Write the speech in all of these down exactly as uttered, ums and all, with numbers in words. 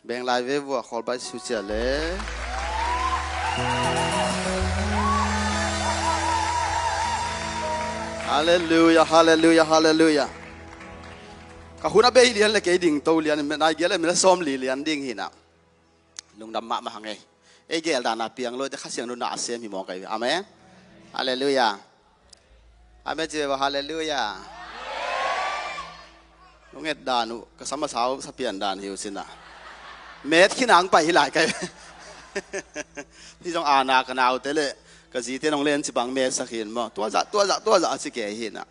Beng lai ve vua, khawl bai su cia le. Halleluia, halleluia, halleluia. Ka hun a bei lian le kei ding to lian, nai gial le mila sawm li lian ding hi na. Lungdam mahmah hang ei. Ei gel dan a piang lo te Kha Siangtho na a sem hi mawk ei ve. Amen. Halleluia. Amen ci ve ba, halleluia. Nunget dan uh ka sama sau sapian dan hi uh cina. Met khin ang pai hi lai kai. Hi zong ana ka naute le ka zite nong len ci bang met sak hin maw. Tua zah, tua zah, tua zah a ci kei hi na.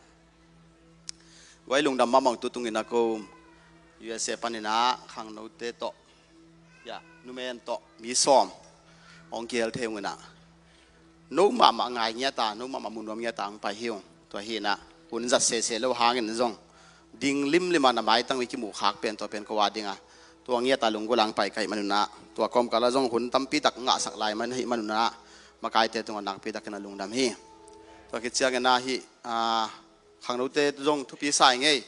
Guai lungdam mahmah tu tungin a ko U S A panin a khangnote tawh, ya, numen tawh mi sawm hong kihel thei ungin a, no mahmah ngai ngiat a, no mahmah mu nuam ngiat a hong pai hi ung. Tua hi na, hun zat sese lo hangin zong ding limlim a na maitang mi kimuh khak pen tua pen ko a ding a, tua ngiat a lunggulh a hong pai ka hih manun a, tua kawmkal a zong hun tampi tak ngahsak lai man hih manun a, makaite tungah nakpi takin a lungdam hi. Tua khit ciangin a hih, a, khangnote zong thupi sa ing ei.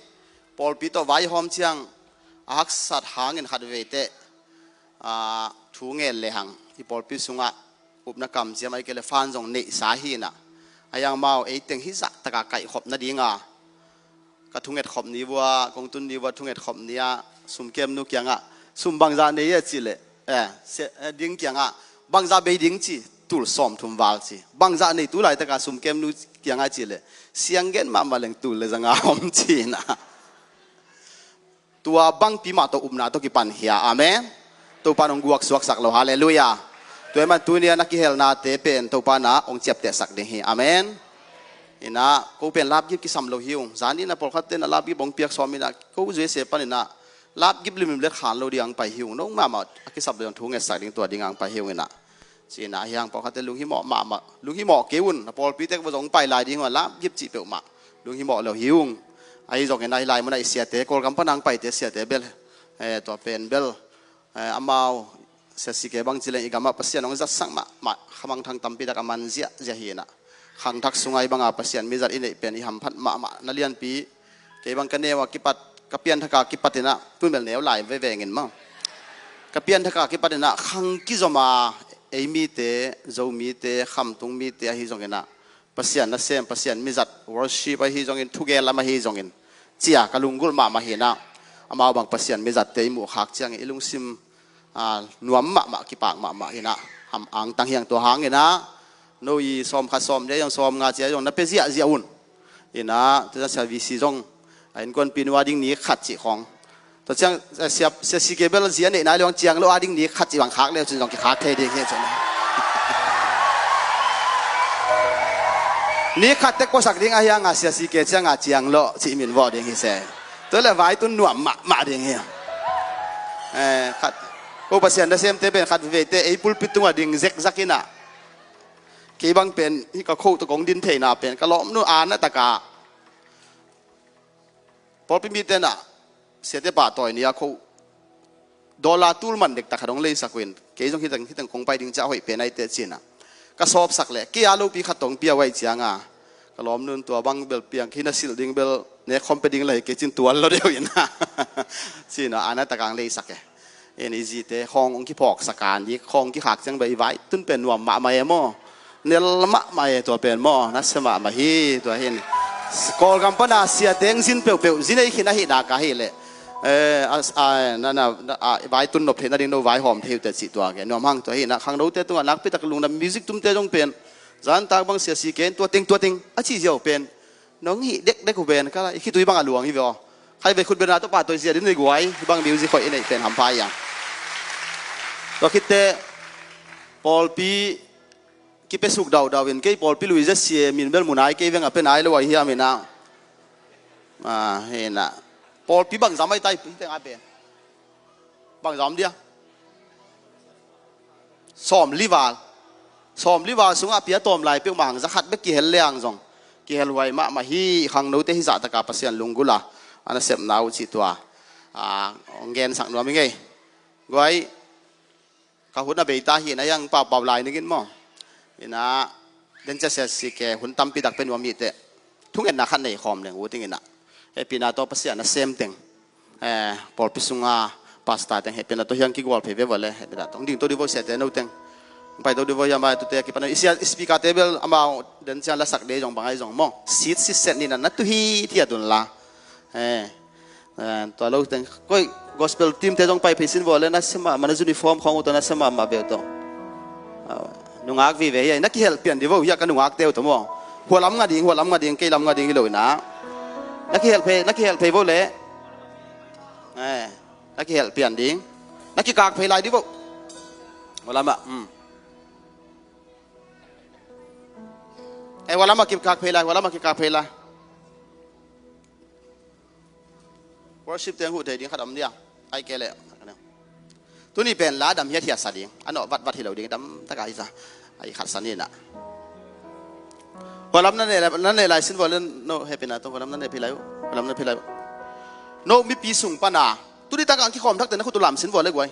Pawlpi tawh vaihawm ciang a haksat hangin khat vei teh, a, thu ngen le hang i pawlpi sungah upna kamciam a i kei le fan zong neihsa hi na. A hiang mau ei teng hi zah taka kaihkhop nading a, ka thunget khop ni vua, kong tun ni vua thunget khop ni a sumkemnu kiangah sum bangzah nei e ci le, eh, se, eh, ding kiangah bangzah bei ding ci, tul sawm thum val ci. Bangzah nei tu laitaka sumkemnu kiangah ci le, siang gen mahmah leng tul le zanga om ci na. Tua bangpi mah tawh upna tawh kipan hia. Amen. Topa nong guak suaksak lo. Halleluia. Tua hi man tunia na kihelnate pen Topa na hong ciaptehsak ding hi. Amen. Ina, ko pen lapgip kisam lo hi ung. Zan ina pawlkhatte na lapgip hong piak sawm ina, ko zuese pan ina lapgip limlim let khan lo ding ang pai hi ung. Nong mahmah a kisap lo ding thu ngetsak ding tua ding ang pai hi ung ina. Cina hiang pawlkhatte lunghimawh mahmah, lunghimawh kei un. Na pawlpi tek va zong pai lai ding ua lapgip cih peuhmah lunghimawh lo hi ung. Ahi zongin ahi lai mun a i siate, Kawlgam pan ang paite siate bel, eh, tua pen bel, eh, amau siasike bang ci leng i gamah Pasian hong zatsak mahmah, khamangthang tampi tak a man ziahziah hi na. Khangthak sunga i banga Pasian mizat i neih pen i hamphat mahmah na lianpi. Kei bang ka neu a kipat, ka pianthaka kipat ina, tun bel neu lai vevengin maw. Ka pianthaka kipat ina khang kizom a, ei mite, Zo mite, khamtung mite ahi zongin a, Pasian nasem, Pasian mizat, worship ahi zongin, thugel lam ahi zongin, cia ka lunggulh mahmah hi na. Amau bang Pasian mizatte i muh khak ciangin i lungsim, a, nuam mahmah, kipak mahmah hi na. Ham angtang hiang tua hangin a, no i sawm khat sawm nih zong sawm nga cia zong na pe ziahziah un. Ina, tua sia V C zong, a innkuanpi nu a ding ni khat cih khawng. Tua ciang, eh, sia, sia si ke bel zia neih nai leng ciang lo a ding ni khat cih bang khak leu cin zong kikhak thei ding hi cun. Ni khat tek puasak ding ahi hanga sia si ke cianga ciang lo cih min vawh ding hi se. Tua le vai tun nuam mahmah ding hi. Eh, khat. Ko Pasian nasemte pen khat veite ei pulpit tunga ding zekzak ina. Kei bang pen, hi ka khoh tawh kong din theihna pen, ka lawmnu ana taka. Pawlpi mite na, siate pahtawi ni a khoh. Dollar tul man dek tak khat hong leisak uh in, kei zong hiteng, hiteng kong pai ding cia hoih pen aite cina. Ka sawpsak le, kei a lopi khat tawh hong pia uh ahi cianga. Ka lawmnun tua bang bel piang, kei na silh ding bel, ne khawm pe ding lai, kei cin tual lo deuh ina. Cina, ana taka hong leisak e. En i zite khawng hong kiphawksak a, ni khawng kikhak ciang bel i vai tun pen nuam mahmah e maw. Nel mahmah e tua pen maw, nasia mahmah hi tua hin. Kawlgam pana siate hong zin peuhpeuh, zin ei khin ahihna ka hi leh. Eh, a, a, na, na, na, a, vai tun nop theihna ding no vai hawm thei uh teh cih tua ke. Nuam hang tua hi na, khangnote tungah nakpi tak lungdam music tumte zong pen. Zantak bang sia si ken tua teng, tua teng, a cih ziau pen. Nong hih dekdek uh pen, ka la, i khitui bang a luang hi ve aw. Khai ve khut bena tawh pahtawi zia din nei guai, bang music hoih i neih pen hampha ia. Tua khitte, pawlpi kipesuk daudau in kei pawlpi lui zia sia min bel mu nai kei veng a pe nai lo ahi hiam ina. Ah, hi na. Pawlpi bang zam ai tai, hi teng a pen. Bang zam dia. Sawm li val. Sawm li val sungah pia tawm lai peuhmah hang zakhat bek kihel le ang zong. Kihel huai mahmah hi khangnote hi zahtaka Pasian lunggulh a. Ana sepna uh cih tua. Ah, hong gensak nuam i ngei. Guai, ka hun a beita hi na hiang paupau lai ningin maw. Ina, den cia sia si ke hun tampi dak pe nuam hi teh. Thungetna khat nei khawm leng uh ding ina. Hehpihna tawh Pasian a sem teng. Eh, pawlpi sunga Pastor teng hehpihna tawh hiang kigual phei ve vua le, hehpihna tawh hong ding to dih vo, siate no teng. Hong pai to dih vo, hiam a tute a kipan i sia, speaker te bel amau den ciang lasak dei zong bang ahi zong maw, sit sit set ni na, na tu hi thiat un la. Eh, eh, tua lo teng koi gospel team te zong pai phei sin vua le, na sia mahmah, na uniform khawng uh tawh na sia mahmah ve uh tawh. Ah, nungak vive hi a, na kihelh pian dih vo, hiah ka nungak te uh tawh maw. Hua lam nga ding, hua lam nga ding, kei lam nga ding hi lo inah. Na kihelh phei, na kihelh phei vo le. Eh, na kihelh pian ding. Na kikak phei lai dih vo. Hua lamah, hmm. Eh, hua lamah kikak phei lai, hua lamah kikak phei lai. Worship teng huh thei ding khat om dia. Ai kei le. Tuni pen la dam hiat hiat sa ding. A nawh vat vat hi lo ding, dam taka hi sa. Ai khat sa ni na. Hua lam na ne lai, na ne lai sin vua le, no, hehpihna tawh hua lam na ne phei lai uh. Hua lam na phei lai uh. No mipi sung pana. Tuni taka ang kikhawm thak teng na khut uh lam sin vua le guai.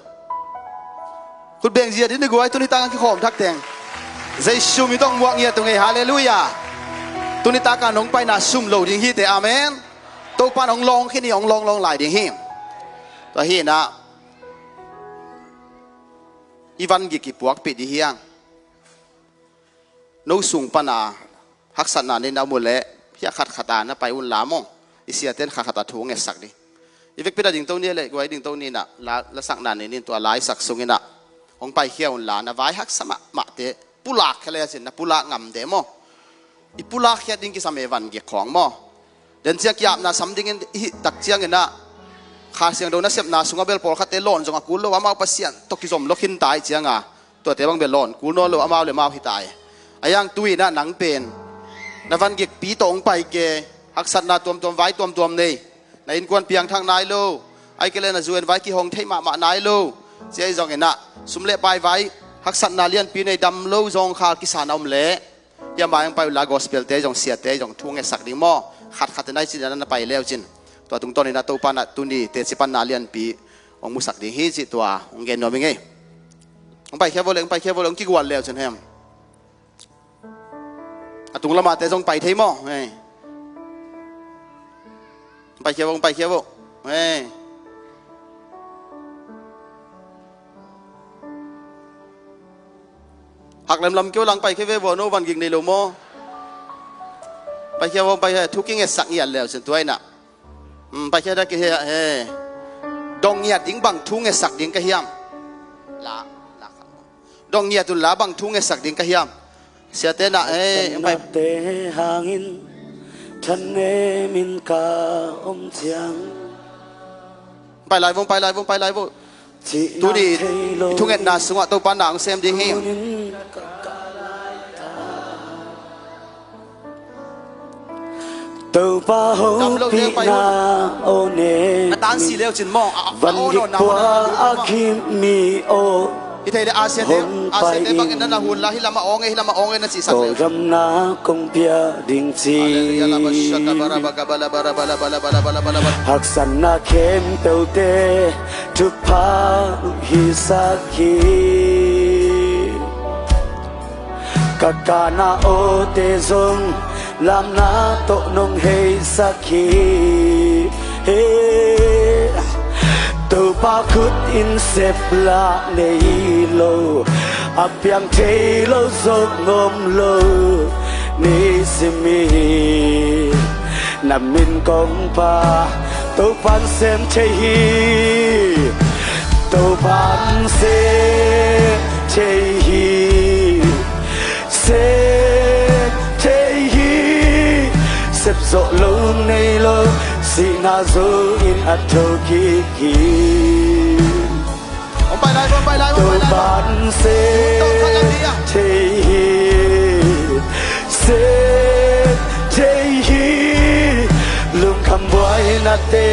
Khut beng zia dih ni guai, tuni taka ang kikhawm thak teng. Jesu min tawh muak ngiat uh ngei, halleluiah. Tuni taka nong paina sum lo ding hi te, amen. Topa nong lawng khin hi, hong lawng lawng lai ding hi. Tua hi na. I van gik i puakpih dih hiang. No sung pana haksatna nei na um uh leh, hiah khat khat a na pai un la maw. I siate'n khat khat a thu ngetsak dih. I vekpi na ding to ni le, guai ding to ni na, la, lasakna nei nin tua laisak sung inah. Hong paikhia un la, na vai haksa mahmahte, pulak khia le cin, na pulak ngam de maw. I pulak khiat ding kisam e van gik khawng maw. Den ciang ki-apna sam dingin i hih tak cianginah, Kha Siangtho nasepna sungah bel pawlkhatte lawn zong a kul lo, amau Pasian tawh kizom lo khin ta ih cianga, tuate bang bel lawn kul nawn lo, amau le amau hi ta ih. A hiang tu inah nang pen na van gikpi tawh hong pai ke, haksatna tuamtuam, vai tuamtuam nei, na innkuan piangthak nai lo, ai kei le na zu en vai kihong thei mahmah nai lo, cia ih zonginah sum le pai vai haksatna lianpi nei, dam lo zawngkhal kisa na om leh, hiam a hong pai uh la, gospel te zong, siate zong thu ngetsak ding maw. Khat khat in ai cin na pai leu cin, tua tungtawn inah Topa na tuni teci panna lianpi hong musak ding hi cih tua hong gen nuam ing ei. Hong paikhia vo le, hong paikhia vo le, hong kigual leu cin hem. A tung lamate zong pai thei maw. Hei. Hong paikhia vo, hong paikhia vo. Hei. Hak lemlam keu lang, paikhia ve vua, no van gik nei lo maw. Paikhia vo, paikhia, thu kingetsak ngiat leu cin tua inah. Hmm, paikhia da kihia he. Dong ngiat ding bang thu ngetsak ding ka hiam. La, la. Dong ngiat un la, bang thu ngetsak ding ka hiam. Siate na, eh, hong pai. Te hangin thanem in ka om ciang. Pai lai vo, pai lai vo, pai lai vo. Tuni i thungetna sungah Topa na hong sem ding hi. Topa hopihna aw ne. Na tan si leu cin maw. Van gik pua a gim mi aw. Hi thei le a siate, a siate bangin na na hun la, hi lamah aw nge, hi lamah aw nge na cihsak leu. Kawlgamna kong pia ding ci. Haksatna khempeuhte thupha uh hisak hi. Ka kana awte zong lamna tawh nong heisak hi. He, Topa khut in sep lah nei lo, a piang thei lo zong om lo, nei sim hi. Na min kong pha Topa'n sem thei hi. Topa'n sem thei hi. Sem thei hi. Sep zawh lo nei lo, sihna zo in a thokik hi. Hong pai lai vo, hong pai lai vo, hong pai lai vo. Topa'n sem thei hi, sem thei hi. Lungkham buainate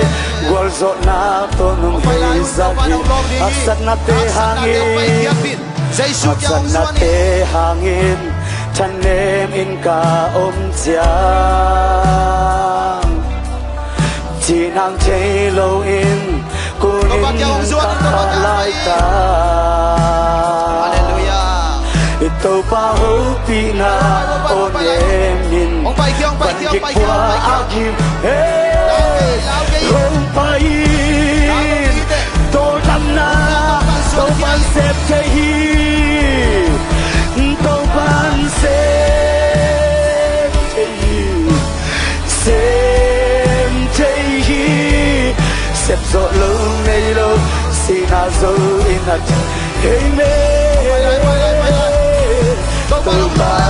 gualzawhna tawh nong heisak hi. Haksatnate hangin, haksatnate hangin thanem in ka om ciang, cihnang thei loin kunin ka kha laitak. Halleluiah. I Topa hopihna aw nemin, van gik pua a gim, hey, hong pai in, tawldam Zo in a thei me. Topa hong pai.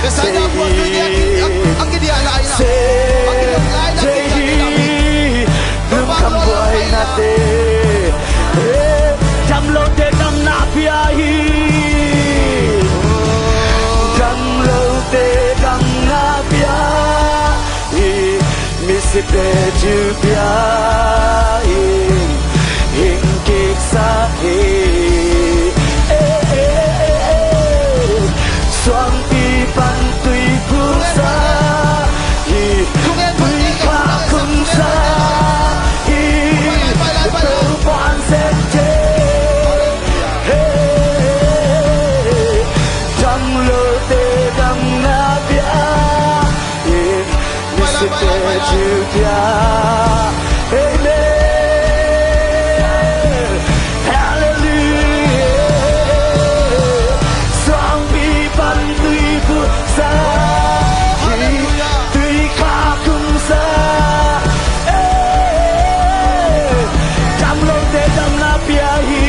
Ka sai na buat tui dia, a kidia lai na. A kidia lai na. Lungkham buaina te. Damlote damna pia hi. Damlote damna pia hi. Misite thil pia in hing kiksak hi. Eh, eh, eh, eh. Suangpi pan tui pulsa hi. Tui kha khumsa hi. Topa'n sem thei. Hey, damlote damna pia in. Misite thil pia. Amen. Hallelujah. Suangpi pan tui pulsa hi. Tui kha khumsa. Eh, damlote damna pia hi.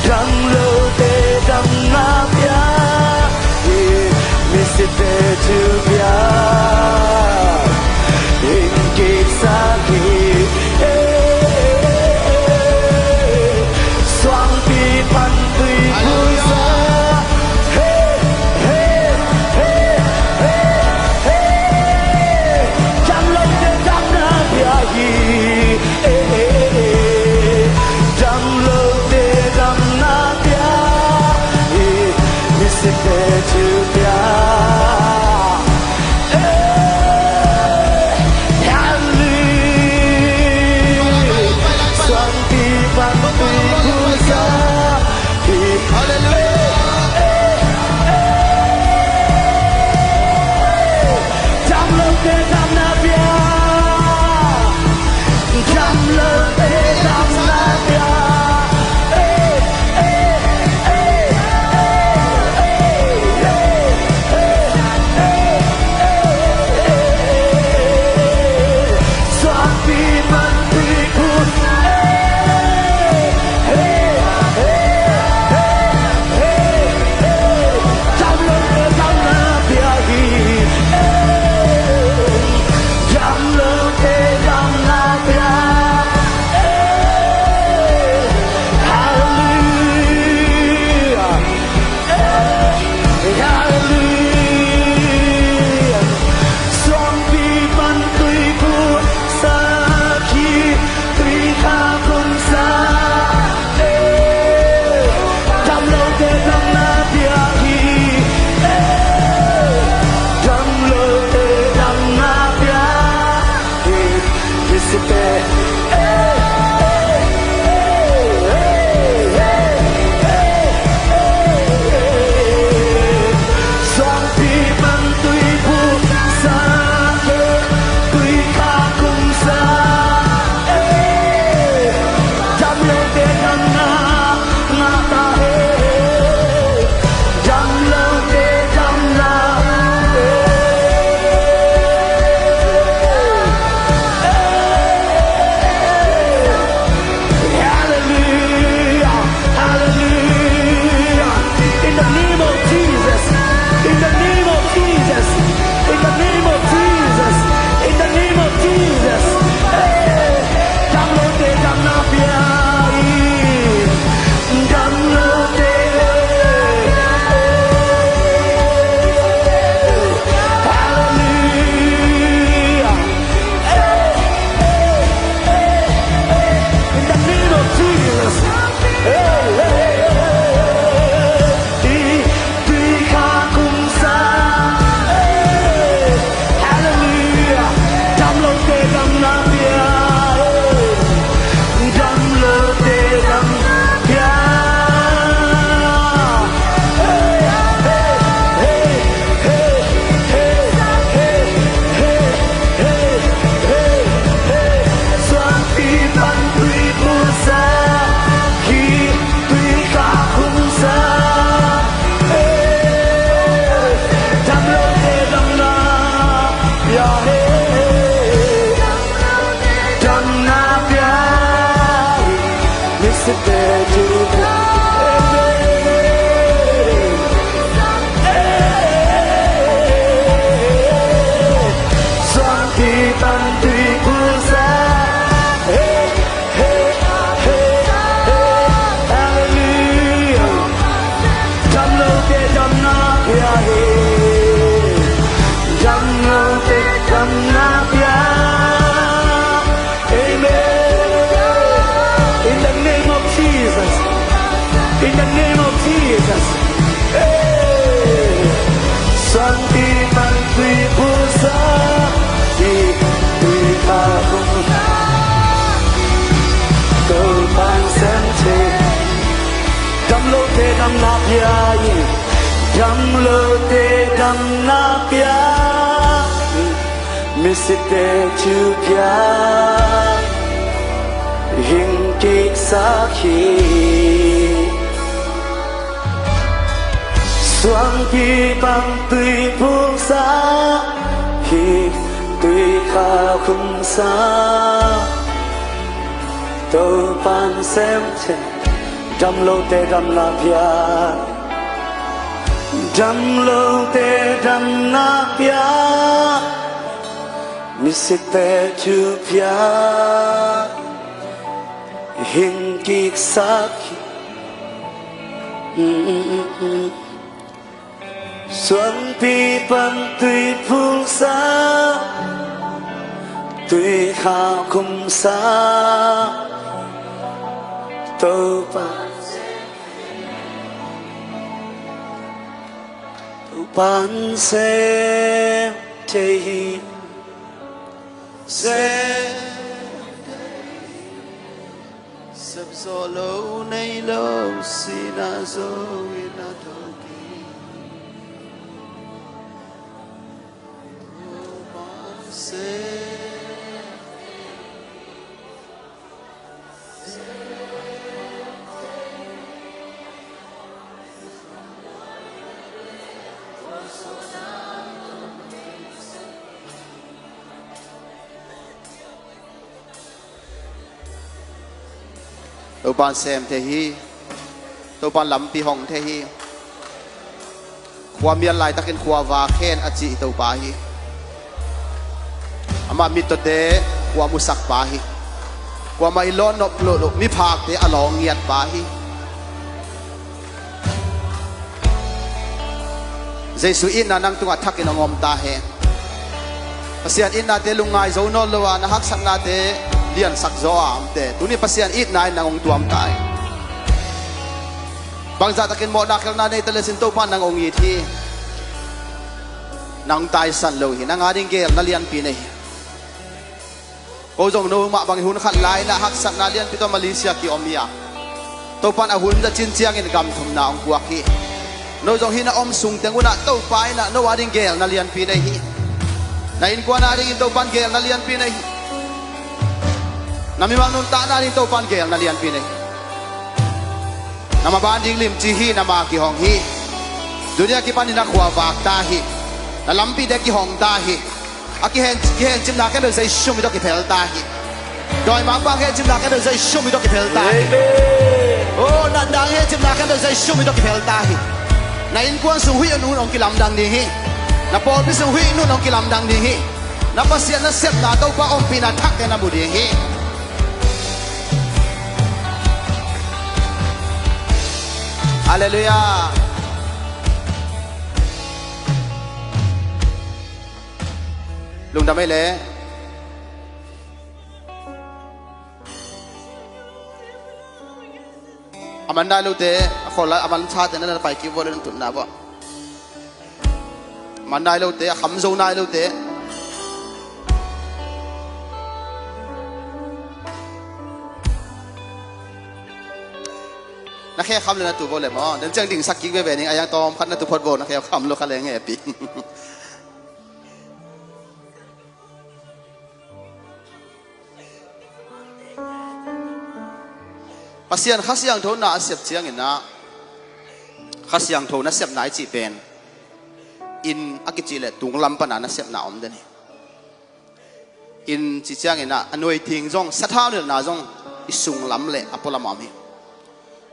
Damlote damna pia hi. Misite thil pia in kiksak hi. Eh, eh, eh, eh. Suangpi pan tui pulsa. Hey, hey, hey, hey, hey. Damlote damna pia hi. Eh, eh, eh, eh. Damlote damna pia hi. Misite thil pia. Damlote damna pia, misitte thu pia, hing kiksak hi. Suangpi pan tuiphung sa hi, tuikhau khum sa. Topan sem thei, damlote damna pia, damlote damna pia, misitte thu pia, hing kiksak hi. Suangpi pan tuiphung sa, tuikhau khum sa. Topan, Topan sem thei hi. Sem Sepzawh lo nei lo sihna zo in a thawk hi. Topan sem thei hi. Topan lampi hong thei hi. Khua mial laitakin khua vak hen a cih Topa hi. Amah mittawte khua musak pa hi. Kuamah i lawn nop loh loh miphakte a lawng ngiat pa hi. Jesu itna nang tungah thakin hong om ta hen. Pasian itnate lungngai zo nawn lo a, na haksatnate liansak zaw a omte, tuni Pasian itna in nang hong tuam ta hi. Bangzah takin mawhna khelhna nei ta le sin Topa nang hong it hi. Nang hong taisan lo hi. Nang a ding geelna lianpi nei hi. Ko zong no mah bangin hun khat lai-in ah haksatna lianpi tawh Malaysia ki-om hi a, Topan a hun zacin ciangin gam thumna hong puak hi. No zong hih na om sung teng un ah Topa in ah no a ding geelna lianpi nei hi. Na innkuan a dingin Topan geelna lianpi nei hi. Na mimal nuntakna a ding Topan geelna lianpi nei hi. Na maban ding limci hi, na ma kihong hi. Tuni a kipanin na khua vak ta hi. Na lampite kihong ta hi. A kihen, kihencimna khempeuh Jesu min tawh kiphel ta hi. Dawimangpa kihencimna khempeuh Jesu min tawh kiphel ta hi. Amen. Oh, nandang kihencimna khempeuh Jesu min tawh kiphel ta hi. Na innkuan sung huih un hong kilamdang ding hi. Na pawlpi sung huih un hong kilamdang ding hi. Na Pasian nasepna Topa ompihna thak in na mu ding hi. Halleluiah. Lungdam ei le. A man nai lote, a khawl lai, a man sate na na pai kik vua le, na tutna vua. A man nai lote, a kham zo nai lote. Na khe kham le na tu vua le maw. Den ciang dingsak kik veve ning, a yang tawm khat na tu phot vua, na khe kham lo kha le nge pi. Pasian Kha Siangtho na a sep ciangin ah, Kha Siangtho nasepna i cih pen inn a kicih le tunglam pana nasepna om den hi. Inn cih ciangin ah a nuai thing zong, sathau nilhna zong i sunglam le a pualam a om hi.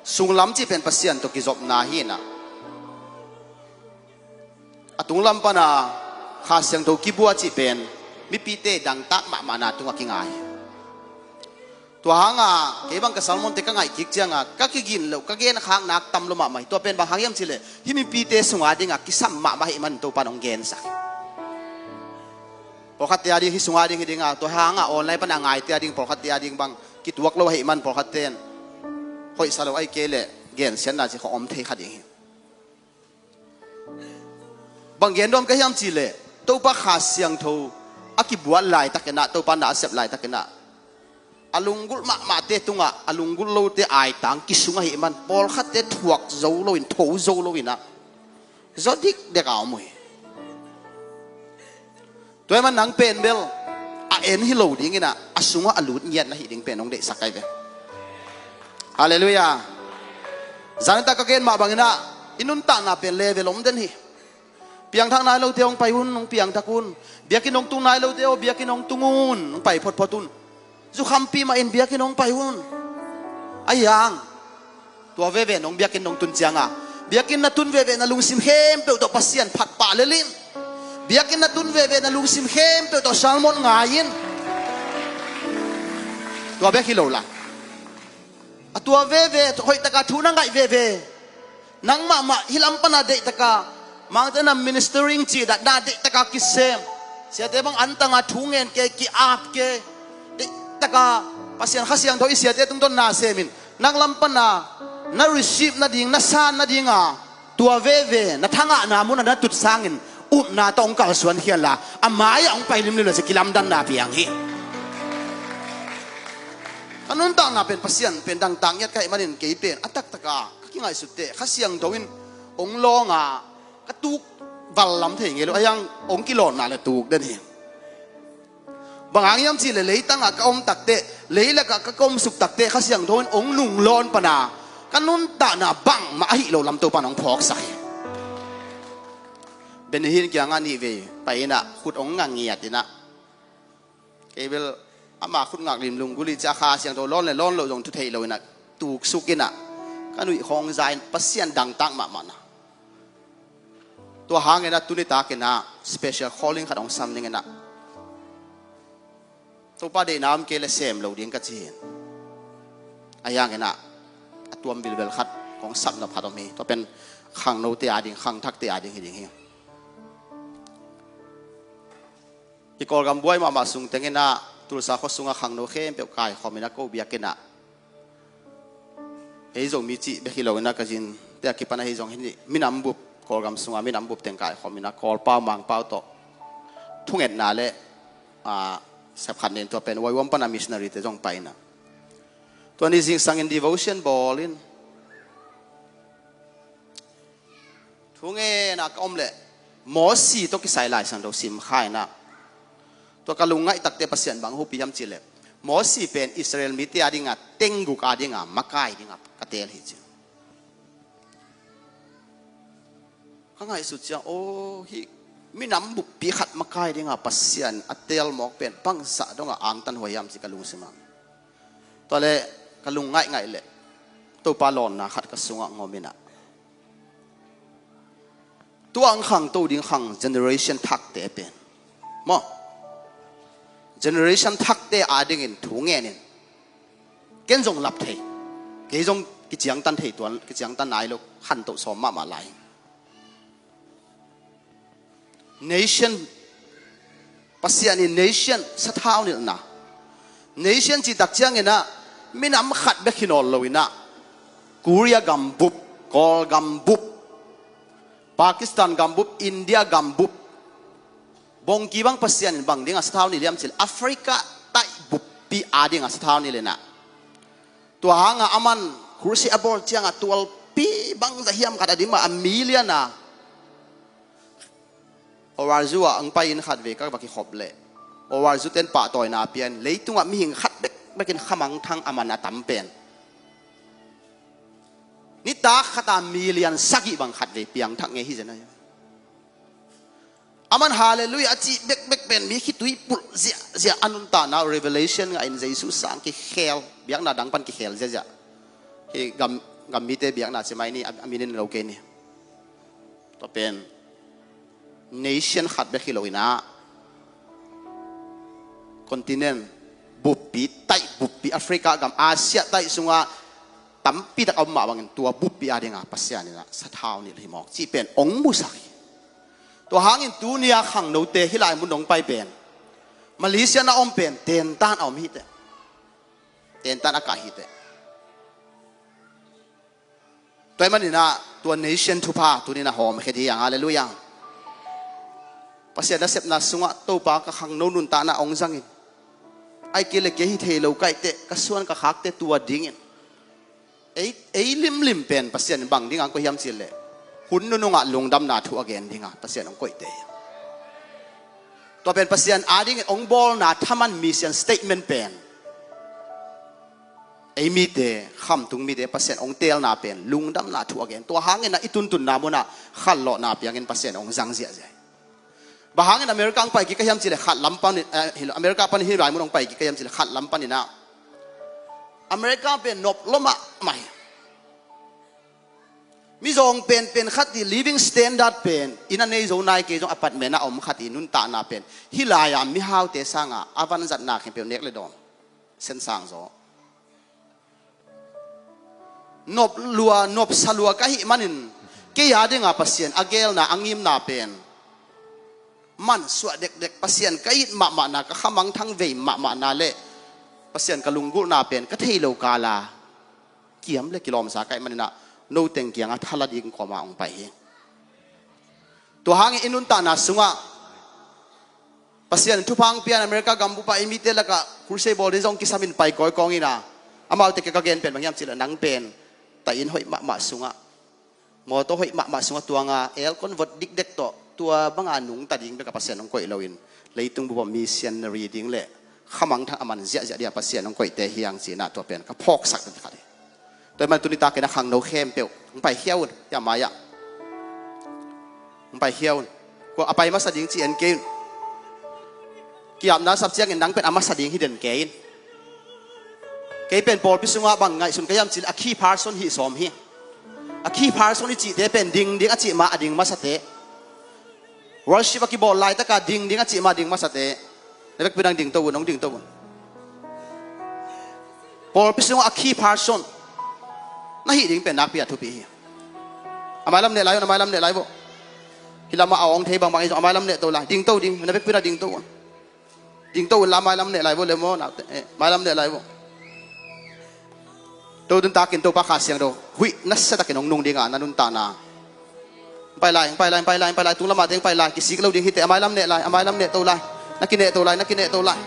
Sunglam cih pen Pasian tawh kizopna hi in ah, a tunglam pana Kha Siangtho kibua cih pen mipite dangtak mahmahna tungah kinga hi. Tua hanga kei bang ka sermonte ka ngaih kik cianga ka kigin loh, ka genkhak nak tam lo mahmah hi. Tua pen bang hang hiam cihleh, hih mipite sunga dinga kisam mahmah ahih man Topan hong gensak hi. Pawlkhatte a ding, hih sunga ding hi dinga, tua hanga online pana ngaite a ding, pawlkhatte a ding bang kituak lo ahih man pawlkhatte in hoihsa lo ahih kei leh gensiatna cih khawng om thei kha ding hi. Bang gen nuam ka hiam cihleh, Topa Kha Siangtho a kibuat laitakin ah, Topa na a sep laitakin ah, a lunggulh mahmahte tungah a lunggulh lote aitang kisung ahih man pawlkhatte thuak zo loin, tho zo loin ah, Zaw dikdek a om uh hi. Tua ahih man nang pen bel a en hi lo dingin ah, a sungah a lut ngiat na hih ding pen hong deihsak ka hi ve. Halleluiah. Zan tak ka gen mah bangin ah, i nuntakna pen level om den hi. Piangthak nai lote hong pai un, hong piangthak un. Biakinn hong tung nai lote aw, biakinn hong tung un, hong pai photphot un. Zukhampi mah in biakinn hong pai un. A hiang, tua veve nong biakinn nong tun cianga, biakinn na tun veve na lungsim khempeuh tawh Pasian phat pah lel in. Biakinn na tun veve na lungsim khempeuh tawh sermon ngai in. Tua bek hi lo la, a tua veve hoih taka thu na ngaih veve, nang mahmah hih lam pana deihtaka, mangte na ministering cih datna deihtaka kisem, siate bang antanga thu ngen ke, ki-ap ke, deihtaka Pasian Kha Siangtho i siate tungtawn na semin, nang lam pana na receive nading, na san nadinga, tua veve na thangahna munah na tut sangin upna tawh hong kalsuan khianla, a mai-ah hong pai limlim le sia kilamdanna piang hi. Ka nuntakna pen Pasian pen dangtak ngiat ka hih manin kei pen a taktaka ka kingaihsut teh Kha Siangtho in hong lawnga ka tuk val lam thei ngei lo, a hiang hong kilawnna le tuk den hi. Bang hang hiam cihleh leitangah ka om takteh, leilakah ka ka omsuk takteh Kha Siangtho in hong nunglawn pana ka nuntakna bangmah ahi lo lam Topan hong phawksak hi. Benny Hinn kiangah nih vei pai inah khut hong ngangiat inah, kei bel ama khut ngak limlung guli cia Kha Siangtho lawn le lawn loh zong thu theih lo inah tuksuk inah ka nuih khawng za in Pasian dangtak mahmahna. Tua hang inah tuni tak inah special calling khat hong sam ning inah, Topa deihna om kei le sem lo ding ka ci hi. A hiang inah a tuam bilbel khat kong sapnop khat om hi. Tua pen khangnote ading, khangthakte ading hi ding hi. I Kawlgam buai mahmah sung teng inah Tulsa khua sungah khangno khempeuh kaikhawm inah ko biakinn ah ei Zomi cih bek hi lo inah ka zin te a kipan ahi zong hi nih, minam bup, Kawlgam sungah minam bup teng kaikhawm inah Kawlpau Mangpau tawh thungetna le, ah, sepkhat nen tua pen Waiwam pana missionary te zong pai inah, tua ni zingsangin devotion bawl in thungena ka om leh Mosi tawh kisai Lai Siangtho sim kha inah, tua ka lungngaih takte Pasian bang hupi hiam cihleh, Mosi pen Israel mite adinga tengguk adinga makai dinga ka teel hi ci. Ka ngaihsut ciang, aw, hih minam buppi khat makai dinga Pasian a teel mawk pen bangzah dongah angtan huai hiam ci ka lungsimah. Tua le ka lungngaih ngaih leh Topa lawnna khat ka sungah ngom inah, tua ang khangto ding khang generation thakte pen maw, generation thakte adingin thu ngenin ken zong lap thei, kei zong kiciangtan thei tuan, kiciangtan nai lo, khantoh sawm mahmah lai. Nation, Pasian in nation sathau nilhna, nation cihtak cianginah minam khat bek hi nawn lo inah, Korea gambup, Kawl gambup, Pakistan gambup, India gambup, bongki bang Pasian in bang dingah sathau nilh hiam cihleh Africa taih buppi adingah sathau nilh inah, tua hangah aman crusade a bawl ciangah tualpi bangzah hiam khat a dim ah a million a Owarzu ah ang pai in khat vei ka va kikhop leh, Owarzu ten pahtawina a pia in leitungah mihing khat bekbekin khamangthang a man a tam pen nitak khat a million sagih bang khat vei piangthak ngei hi zen ahi. Aman halleluiah a cih bekbek pen mi khitui pulh ziahziah a nuntakna uh revelation ngah in Jesu sang kikhel, biakna dang pan kikhel ziahziah. Hih gam, gam mite biakna ci mai ni, a, a minin lo kei ni. Tua pen nation khat bek hi lo inah, continent buppi, taih buppi, Africa gam, Asia taih sungah tampi tak a om mah bangin tua buppi adinga Pasian inah sathau nilh hi mawk cih pen ong musak hi. Tua hangin tunia khangnote hih lai mun dong pai pen, Malaysia na om pen tentan a om hiteh, tentan a kah hiteh. Tua ahih maninah tua nation thupha tuninah hawmkhiat hi hang, halleluiah. Pasian nasepna sungah Topa ka khangno nuntakna ong zangin, ai kei le kei hi thei lo kaih teh ka suan ka khakte tua dingin ei, ei limlim pen Pasian bang dingah ang koih hiam cihleh hun nunungah lungdamna thu a gen dinga Pasian hong koihte hi. Tua pen Pasian adingin hong bawlna thaman mission statement pen ei mite, khamtung mite Pasian hong teelna pen lungdamna thu a gen. Tua hangin a i tuntunna munah khanlawhna piangin Pasian hong zang ziahziah hi. Bang hangin America hong pai kik ka hiam cileh khat lam panin, eh, hi lo, America panin hih lai mun hong pai kik ka hiam cileh khat lam paninah America pen nop lua mahmah hi. Mizawng penpen khat i living standard pen inn a nei zo nai kei zong apartment a om khat i nuntakna pen hih lai-a mihaute sangah a vanzatna khempeuh nek le dawn, sensang zaw. Nop lua, nop sa lua ka hih manin kei a dinga Pasian a geelna, a ngimna pen mansuah dekdek, Pasian ka it mahmahna, ka khamangthang vei mahmahna le Pasian ka lunggulhna pen ka thei lo kala kiam le kilawmsa ka hih maninah no teng kiangah thala ding kawma hong pai hi. Tua hangin i nuntakna sungah Pasian thupha hong pia-in America gambupa i mite lakah crusade bawl ding zong kisamin pai kawikawi ina, amaute kiang ka gen pen bang hiam cileh nang pen ta inn hoih mahmah sungah, mawtaw hoih mahmah sungah tuanga aircon vot dikdek tawh tua banga nungta ding beka Pasian hong koih loin leitung bupa missionary ding le khamangthang a man ziahziah dinga Pasian hong koihte hiang cinah tua pen ka phawksak ding khat hi. Tua hi man tuni takin a khangno khempeuh hong paikhia un, hia mai-ah hong paikhia un. Kua a pai masa ding ci en kei un. Ki-apna sap ciangin nang pen a masa ding hi den kei in. Kei pen pawlpi sungah bang ngaihsun ka hiam cileh a key person hih sawm hi. A key person i cihte pen ding ding a cih ma a ding masate. Worship a kibawl laitaka ding ding a cih ma ding masate. Na vekpi nang dingto un, hong dingto un. Pawlpi sungah a key person na hih ding pen nakpi a thupi hi. A mailam neh lai un, a mailam neh lai vo. Hih lamah a awng thei bangbang i zong a mailam neh to lai. Dingto ding, na vekpi na dingto un. Dingto unla mailam neh lai vo le maw, naute, eh, mailam neh lai vo. To dun takin Topa Kha Siangtho huih nasiatakin hong nung dinga na nuntakna. Pai lai, pai lai, pai lai, pai lai, tung lamah teng pai lai, kisik lo ding hi teh, a mailam neh lai, a mailam neh to lai, na kineh to lai, na kineh to lai.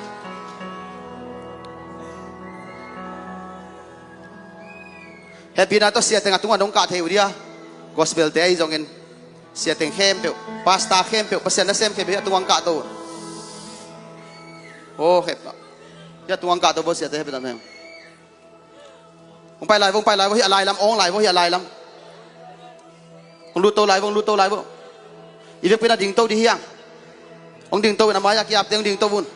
Hehpihna tawh siateng a tungah dong kah thei uh dia. Gospel te ahi zongin siateng khempeuh, pastor khempeuh, Pasian nasem khempeuh hih a tungah kah to. Oh, hehpihna. Hih a tungah kah to bo siate hehpihna mem. Hong pai lai vo, hong pai lai vo, hih a lai lam, hong lai vo, hih a lai lam. Hong lut to lai vo, hong lut to lai vo. I vekpi na dingto ding hiang. Hong dingto in a mai-ah ki-apte hong dingto un.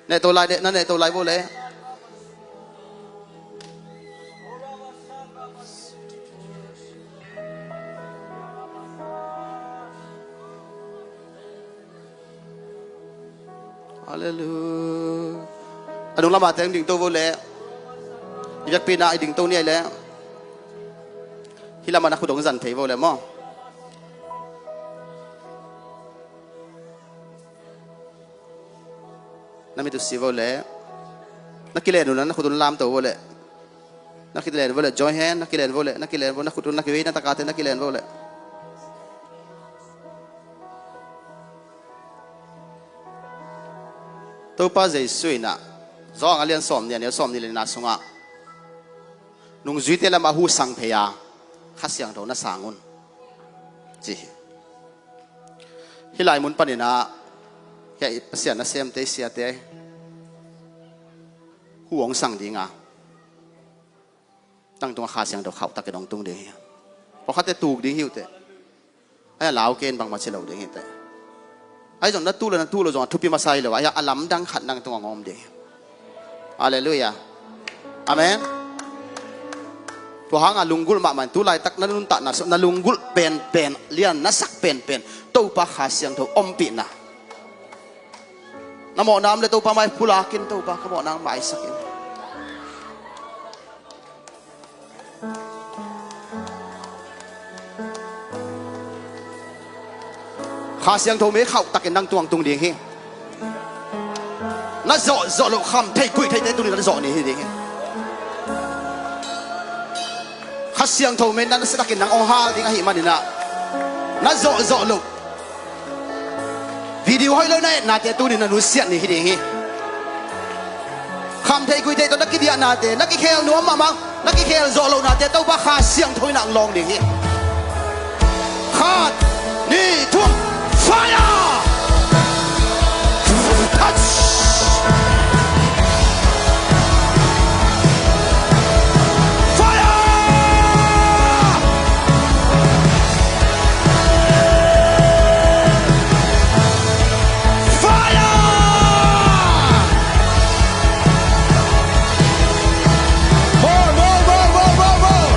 Neh to lai deh, na neh to lai vo le. Halleluiah. A nung lamah teng dingto vo le. I vekpi na i dingto ni ai le. Hih lamah na khut hong zan thei vo le maw. Na mit uh si vo le. Na kilen uh na, na khut un lam to vo le. Na kilen vo le, join hand, na kilen vo le, na kilen vo, na khut un na kivei na takate na kilen vo le. Topa Jesu in ah, Johan a lian sawm nih, a neu sawm nih le nihna sungah, nungzuite lamah hu sang phei a, Kha Siangtho na sang un, ci hi. Hih lai mun panin ah, hiah i Pasian nasemte, i siate hu hong sang ding a, nang tungah Kha Siangtho khauhtakin hong tung ding hi. Pawlkhatte tuk ding hi uh teh. Ahi a lau ken bangmah ci lo ding hi teh. Ahi zong na tuh lo, na tuh lo zong a thupi masa hi lo. Ahi a lamdang khat nang tungah hong om ding hi. Halleluiah. Amen. Tua hanga lunggulh mahmah in tu laitak na nuntakna sungah na lunggulh penpen, lian na sak penpen Topa Kha Siangtho ompihna. Na mawhna om le Topa mai pulakin, Topa ka mawhna maisakin. Kha Siangtho me khauhtakin nang tungah tung ding hi. Na zawhzawh loh kham thei kuih theite tuni na zawh ni hi ding hi. Kha Siangtho me na nasatakin nang hong hal ding ahih manin ah, na zawhzawh loh video hoih lo na etnate tuni na nusiat ni hi ding hi. Kham thei gui thei tawh na kidiahnate, na kikhel nuam mahmah, na kikhel zawh lohnate Topa Kha Siangtho in ah hong lawng ding hi. Khat, nih, thum, fire! Touch! Fire! Fire! More, more, more, more, more, more!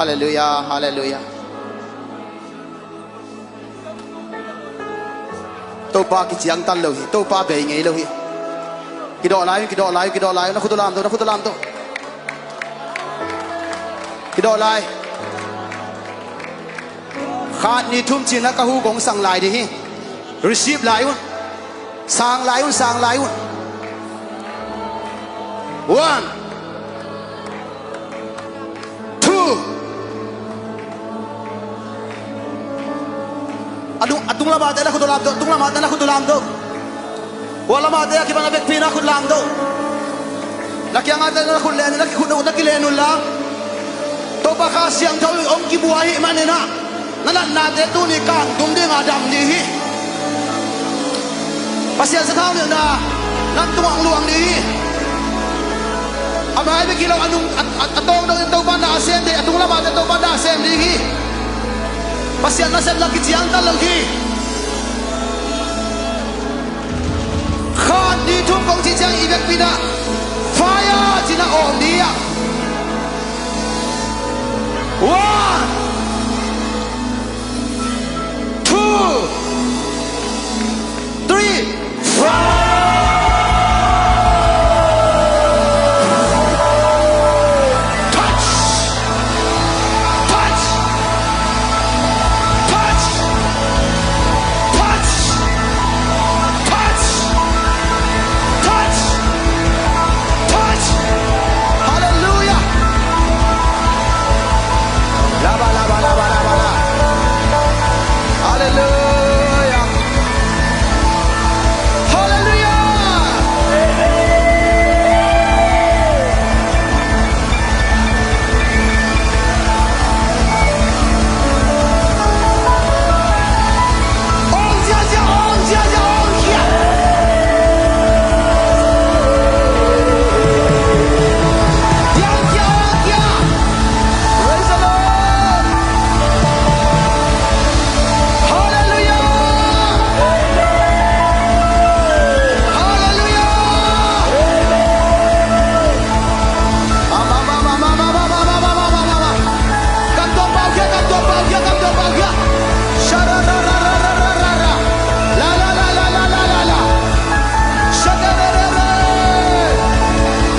Halleluiah, halleluiah. Topa kiciangtan lo hi, Topa bei ngei lo hi. Kidawh lai un, kidawh lai un, kidawh lai un, na khut uh lamto, na khut uh lamto. Kidawh lai. Khat, nih, thum ci-in ah ka hu kong sang lai ding hi. Receive lai un. Sang lai un, sang lai un. One. Two. A tung, a tung lamah te na khut uh lamto, tung lamah te na khut uh lamto. Kua lamah te a kipan a vekpi na khut lamto. Na kiangah te na khut len, na kikhut uh, na kilen un la. Topa Kha Siangtho in hong kibuai ahih manin ah, na natnate tuni kangtum ding a dam ding hi. Pasian sathau nilhna nang tungah hong luang ding hi. A mai bek hi lo, a nung, a, a, a tawng dongin Topa na a sem ding, a tung lamah te Topa na a sem ding hi. Pasian nasepna kiciangtan lo hi. Khat, nih, thum kong cih ciang i vekpi in ah fire ci-in ah awm ding hi. One, two, three, fire! Touch! Touch! Touch! Touch! Touch! Touch! Touch! Halleluiah! Laba, laba, laba, laba, laba. Halleluiah! Halleluiah! Praise the Lord! Halleluiah! Halleluiah! Kan tuam pau khia, kan tuam pau khia, kan tuam pau khia. Sha-ra-ra-ra-ra-ra-ra-ra. La-la-la-la-la-la-la. Sha-ra-ra-ra-ra.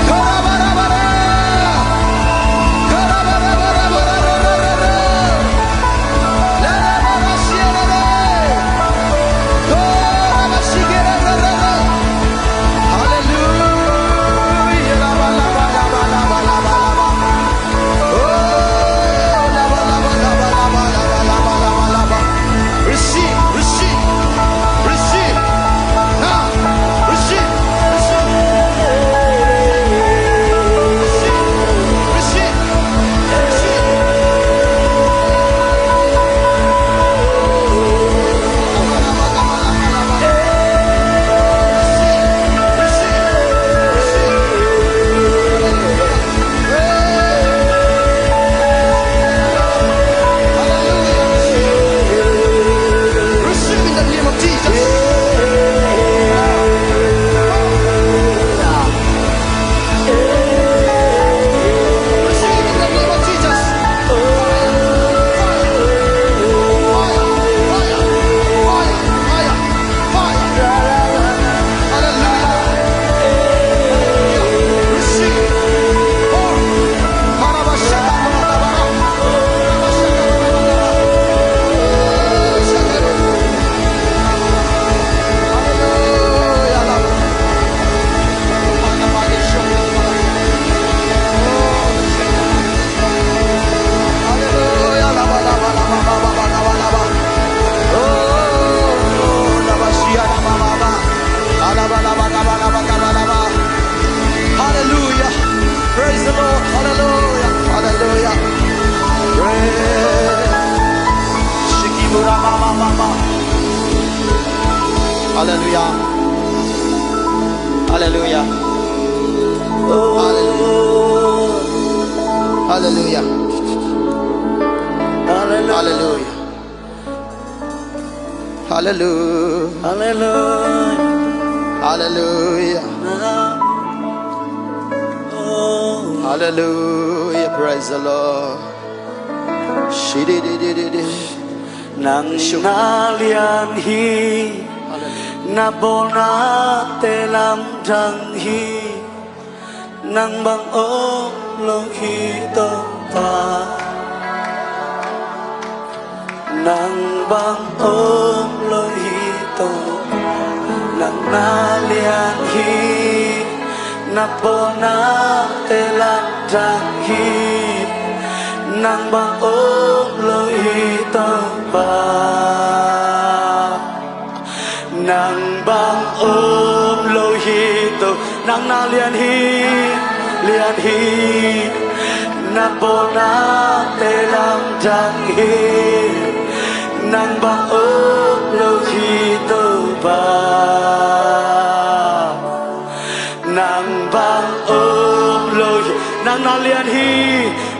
Ka-ra-ba-ra-ba-ra. Ka-ra-ba-ra-ba-ra-ra-ra-ra-ra. La-ra-ba-ra-sia-ra-ra. Ka-ra-ba-si-ke-ra-ra-ra-ra. Halleluiah. Laba, laba, laba, laba, laba, laba. Oh, laba, laba, laba. Receive, receive, receive. Now, receive, receive. Receive, receive, receive. Hallelujah. Praise the Lord. Hallelujah. Hallelujah. Praise. Shikibura mama mama. Hallelujah. Hallelujah. Hallelujah. Hallelujah. Hallelujah. Hallelujah. Hallelujah. Hallelujah. Hallelujah. Praise the Lord. Nang na lian hi, na bawlnate lamdang hi. Nang bang om lo hi Topa. Nang bang om lo hi Topa. Nang na lian hi, na bawlnate lamdang hi. Nang bang om lo hi Topa. Nang bang om lo hi Topa. Nang na lian hi, lian hi. Na bawlnate lamdang hi. Nang bang om lo hi Topa. Nang bang om lo hi. Nang na lian hi,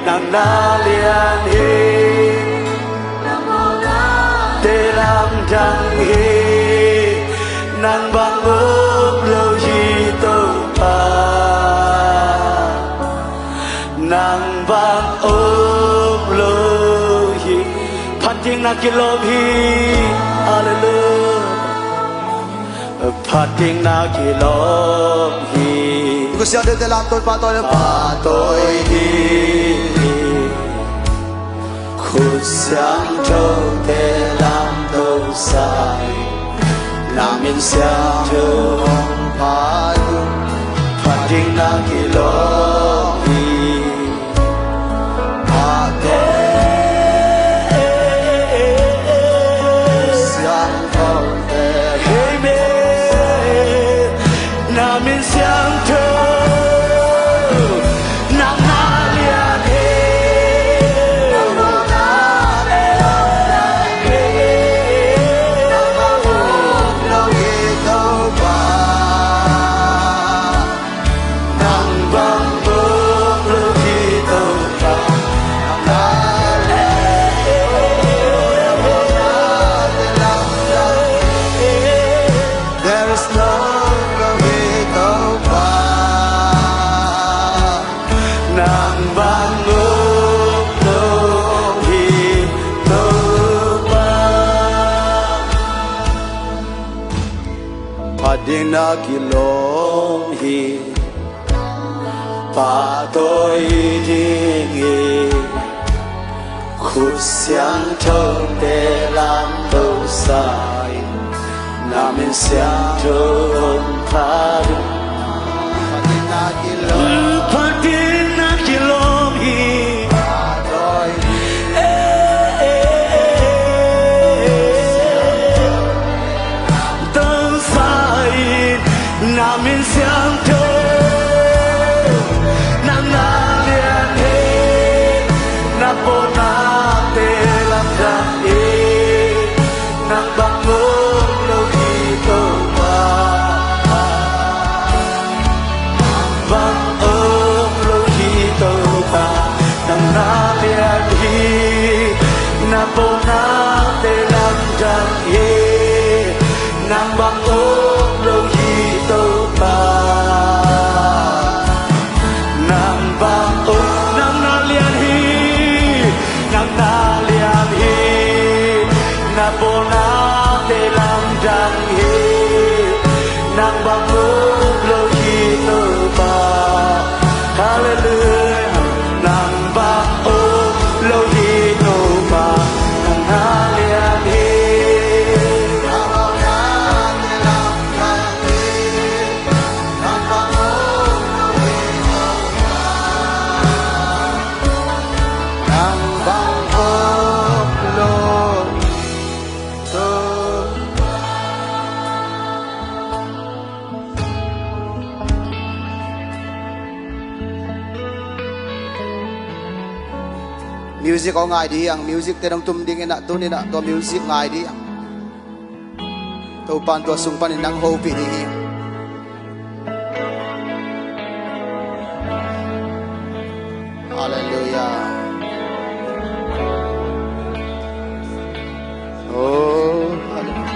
nang na lian hi. Te lamdang hi. Nang bang om lo hi Topa. Nang bang om lo hi. Phat ding na kilawm hi. Halleluiah. Phat ding na kilawm hi. Khut siangthote lamto in, pahtawi ding hi. Khut siangthote lamto sa in, na min siangtho hong phat uh. Phat ding na kilawm hi. Nang bang om lo hi Topa. There is no lo hi Topa. Nang bang om lo hi Topa. Phat ding na kilawm hi. Pahtawi ding hi. Khut siangthote lamto sa in, na min siangtho hong phat uh. Phat ding na kilawm hi. Eh, eh, eh, eh. Tong sa in, na min siangtho. Nang na lian hi. Na bawlnate lamdang hi. Nang bang om lo hi Topa. Bang om lo hi Topa. Nang na lian hi. Na bawlnate lamdang hi. Nang bang om lo hi Topa. Nang bang om, nang na lian hi. Nang na lian hi. Na bawlnate lamdang hi. Nang bang om lo hi Topa. Halleluiah. Nang bang om lo hi Topa. Nang na lian hi. Nang bang om lo hi Topa. Music aw ngai dih hiang, music te dong tum ding inah, tun inah tua music ngai dih hiang. Topan tua sung panin nang hopih dih hiang. Halleluiah. Oh, halleluiah.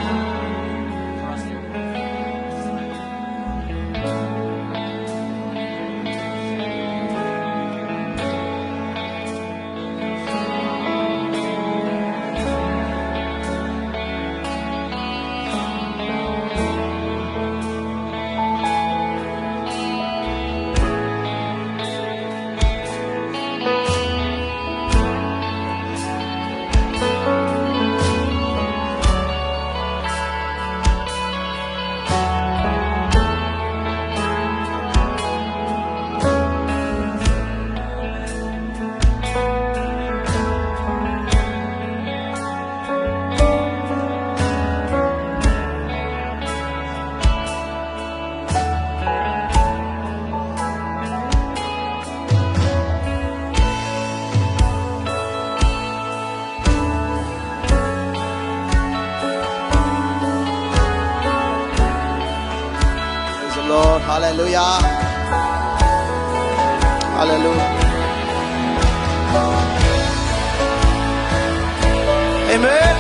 Halleluia. Halleluia. Amen.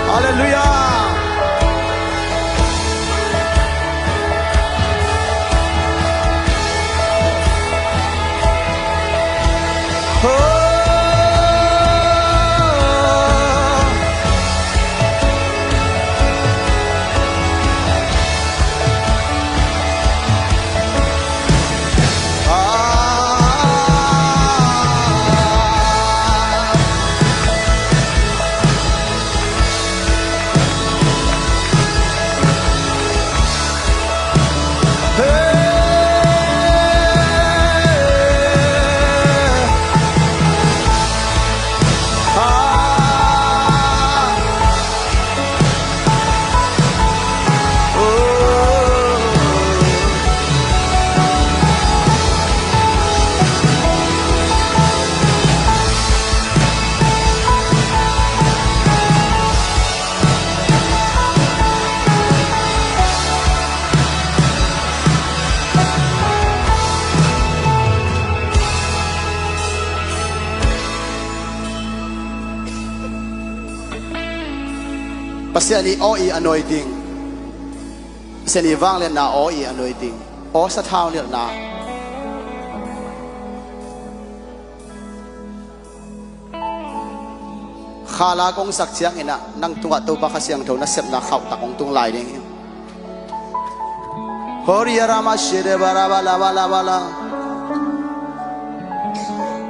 Halleluia. Pasian i aw i anointing. Pasian i vangliatna aw i anointing. Aw sathau nilhna. Khala kong sak ciangin ah nang tungah Topa Kha Siangtho nasepna khauhtak hong tung lai ding hi. Hori arama shede bara bala bala bala.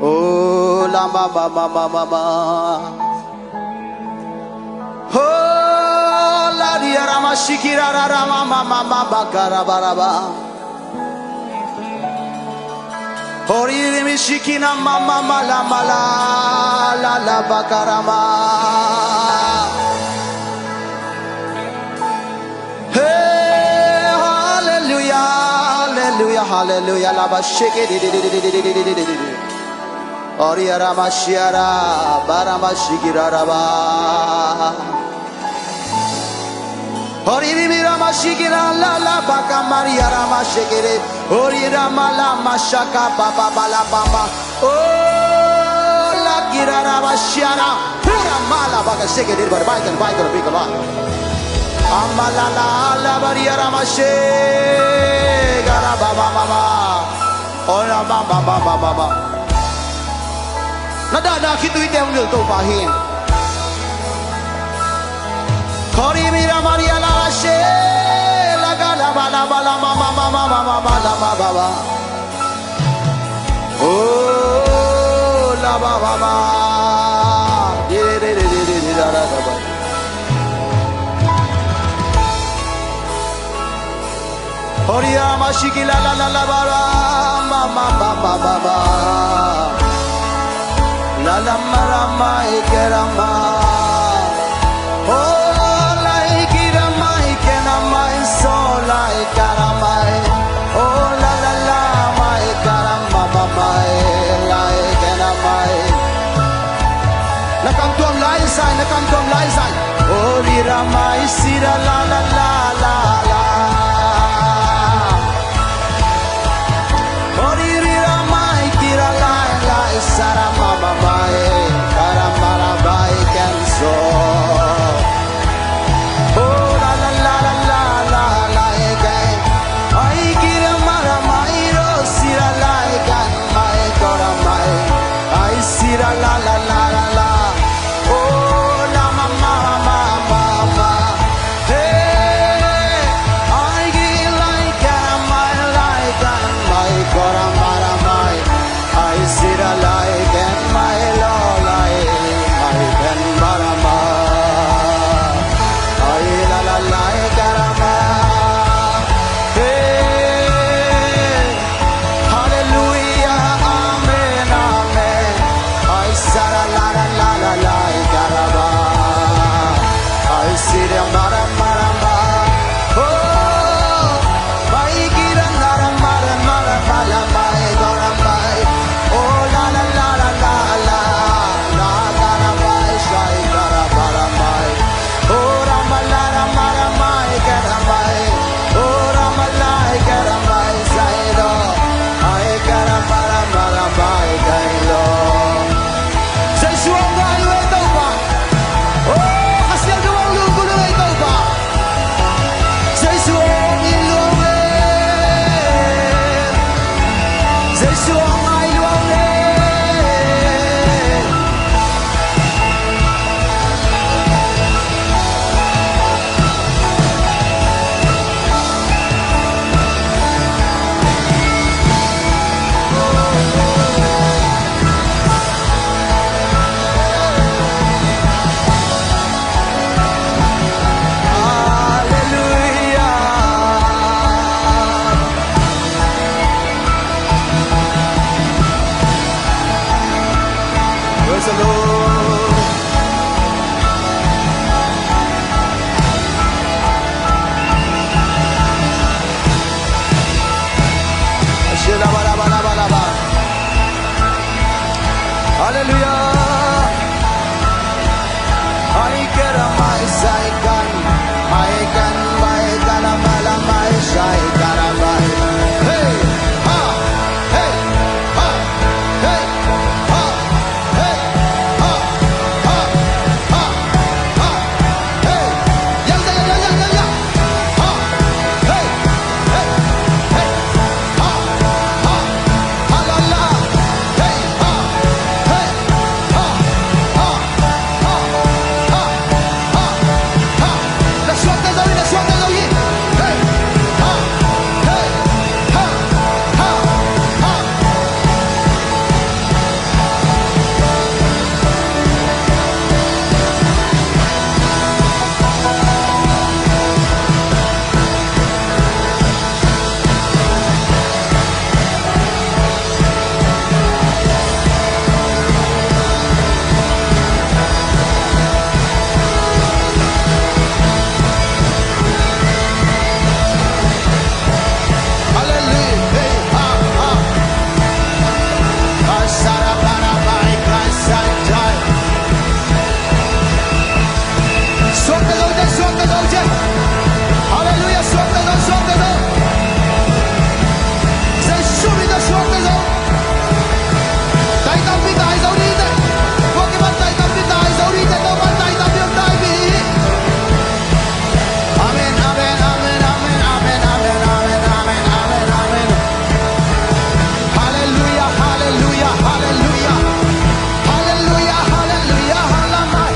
Oh, la ma ma ma ma ma ma. Oh, la di arama shikira ra ra ma ma ma ma ba kara bara ba. Hori di mi shikina ma ma ma la ma la la la ba kara ma. Hey, hallelujah, hallelujah, hallelujah. Laba shiki di di di di di di di di di di. Ori arama shiara barama shikira raba. Ori di mi rama shikira la la baka mari arama shikiri. Ori rama lama shaka baba bala baba. Oh, la gira raba shiara. Pura mala baka shikiri bar baikan baikan bika ba. Amala la la bari arama shikara baba baba. Oh, la baba baba baba. Na dahdah khitui te hong nilh Topa hi. Khori mira maria la la she la ga la ba la ba la ma ma ma ma ma ma ma ma la ma ba ba. Oh, la ba ba ba. Di di di di di di da da da ba. Horia mashiki la la la la ba la ma ma ma ma ma ma. La la ma la ma ike la ma. Oh, la ike la ma ike la ma iso la ike la ma. Oh, la la la ma ike la ma ma ma la ike la ma. Na kam tuam lai sai, na kam tuam lai sai. Ori ra mai sira la la la la la. Ori ri ra mai kira lai lai sara mama mai. Kara mara bai kenso. Oh, la la la la la la la eke. Ai kira mara mai ro sira lai kan mai kora mai. Ai sira la la la la la. Oh, la ma ma ma ma ma. Hey, Halleluiah, suakta zo, suakta zo. Jesu min tawh suakta zo. Dai tampi dai zo ni te. Tua kipan dai tampi dai zo ni te, Topa'n dai tampi hong dai mi hi. Amen, amen, amen. Halleluiah, halleluiah, halleluiah. Halleluiah, halleluiah, halleluiah.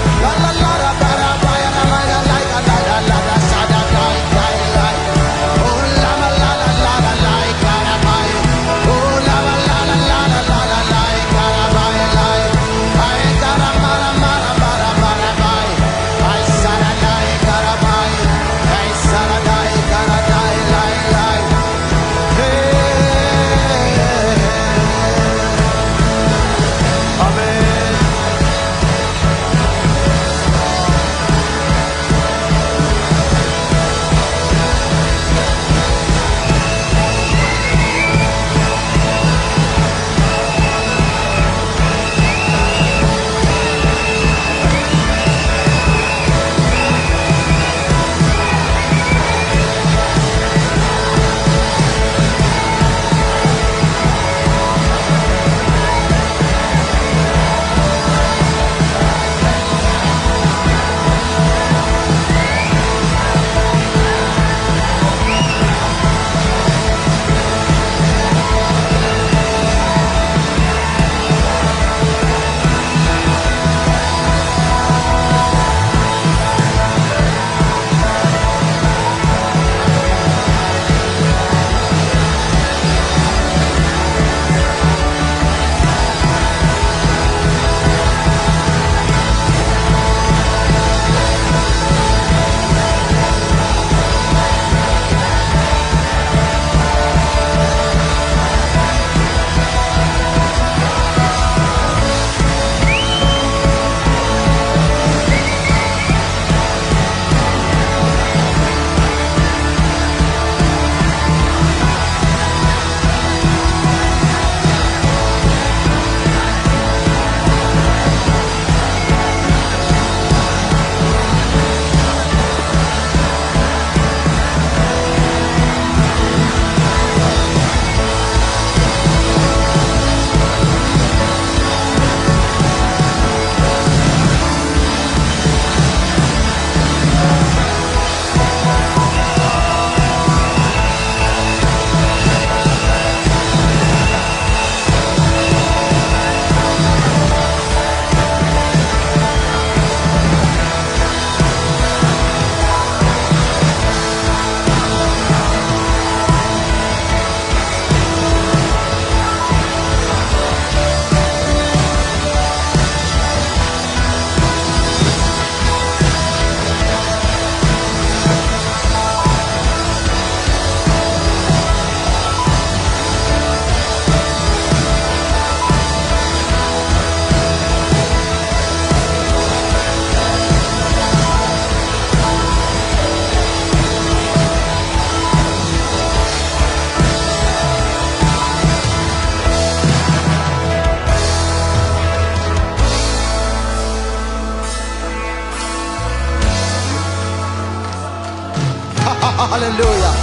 Halleluiah.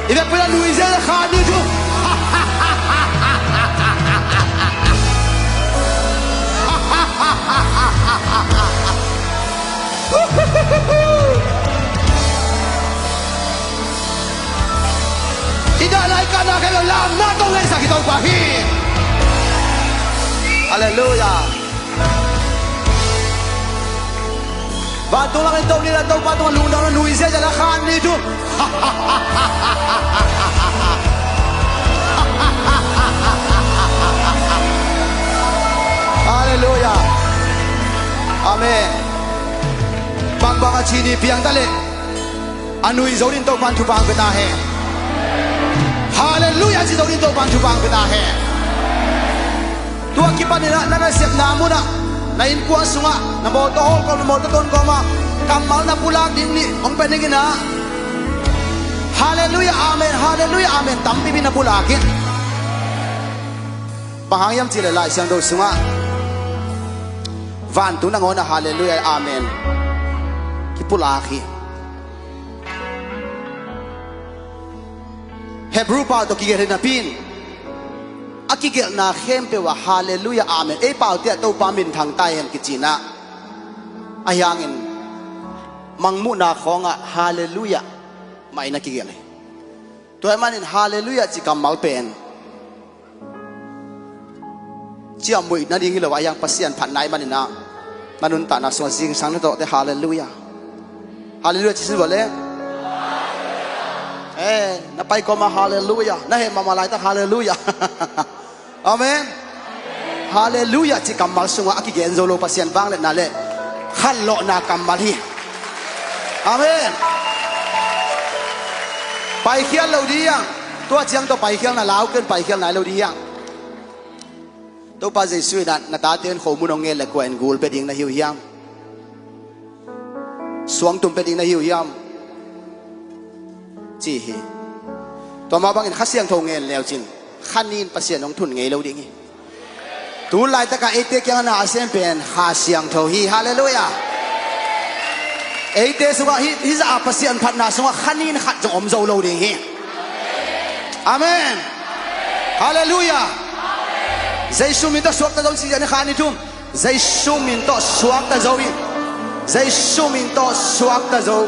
I vekpi-in a nuizia le khan ni thu. I dah lai kahna khen lo lamna tawh ngaihsak hi Topa hi. Halleluiah. Vantung lam in to ni la Topa tungah lungdamna nuizia le khan ni thu. Halleluiah. Amen. Bangbang a ci ni piang ta leh, a nui zo dingin Topa'n thupha hong pia ta hen. Halleluiah, a ci zo dingin Topa'n thupha hong pia ta hen. Tua kipanin ah na nasepna munah, na innkuan sungah, na mawtaw hawl kawm, na mawtaw tuan kawmah kammal na pulak ding nih hong pia dingin ah. Halleluiah, amen, halleluiah, amen. Tampipi na pulak in. Bang hang hiam cih leh Lai Siangtho sungah vantung nangawn ah halleluiah, amen. Pulak hi. Hebrew pau tawh kigelh hi napi in, a kigelhna khempeuh ah Halleluiah, Amen. Ei paute ah Topa minthang ta hen kici-in ah, ahi hangin Mangmuhna khawngah Halleluiah mah in a kigelh hi. Tua ahih manin Halleluiah cih kammal pen ciahmuih nading hi lo, ahi hang Pasian phatna ahih manin ah, na nuntakna sungah zingsang na tawhte Halleluiah, Halleluiah ci sin vua le. Eh, na pai kawmah Halleluiah, na heh mahmah laitak Halleluiah. Amen. Halleluiah cih kammal sungah a kigen zo lo Pasian vangliatna le khanlawhna kammal hi. Amen. Paikhial lo ding hi hang. Tua ciang tawh paikhial na lau ken, paikhial nai lo ding hi hang. Topa Jesu in ah, na tate in khomun hong ngen leh kua in gul pia ding na hi uh hiam? Suangtum pia ding na hi uh hiam? Ci hi. Tua mah bangin Kha Siangtho ngen le uh cin, kha ni-in Pasian hong thun ngei lo ding hi. Tu laitakah eite kiangah na a sem pen Kha Siangtho hi. Halleluiah. Eite sungah hih, hih zah a Pasian phatna sungah kha ni-in khat zong om zo lo ding hi. Amen. Halleluiah. Jesu min tawh suakta zo in ci ziau ni, khat, nih, thum. Jesu min tawh suakta zo hi. Jesu min tawh suakta zo.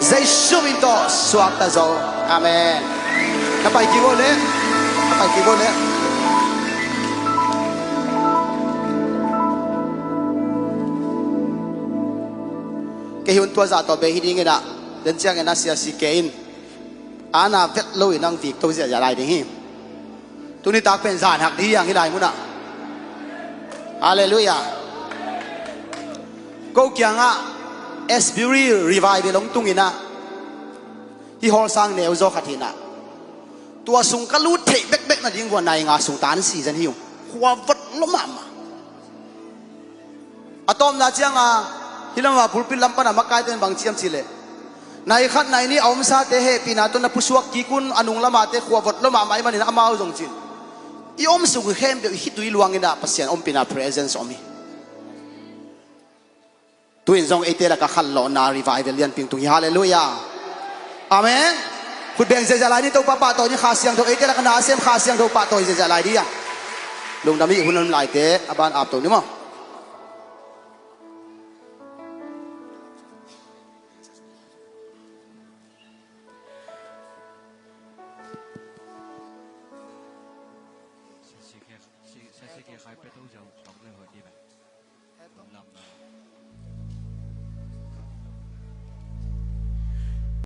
Jesu min tawh suakta zo. Amen. Na pai kik un le. Na pai kik un le. Kei hun tua zah tawh bei hi ding in ah, den ciangin ah siasi kei in, ana vet lo in ah hong vikto ziahziah lai ding hi. Tuni tak pen zan hak ding hi hang hih lai munah. Halleluiah. Ko kiangah Asbury Revival hong tung in ah, hih hall sang neu zaw khat hi in ah, tua sung ka lut theih bekbek nading vua nai nga sung tan si zen hi ung. Khua vot lua mahmah. A tawpna cianga hih lamah pulpit lam pana makaite in bang ci hiam cih leh, nai khat nai nih a omsate hehpihna tawh na pusuak kik un, a nung lamahte khua vot lua mahmah ahih manin amau zong cin, i om sung khempeuh i khitui luang in ah Pasian ompihna presence om hi. Tu-in zong eite lakah khanlawhna revival lianpi hong tung hi. Halleluiah. Amen. Khut beng ziahziah lai ni, Topa pahtawi ni. Kha Siangtho, eite lakah na a sem Kha Siangtho pahtawi ziahziah lai ding hi. Lungdam hi. Hun om laite a ban ap to ni maw.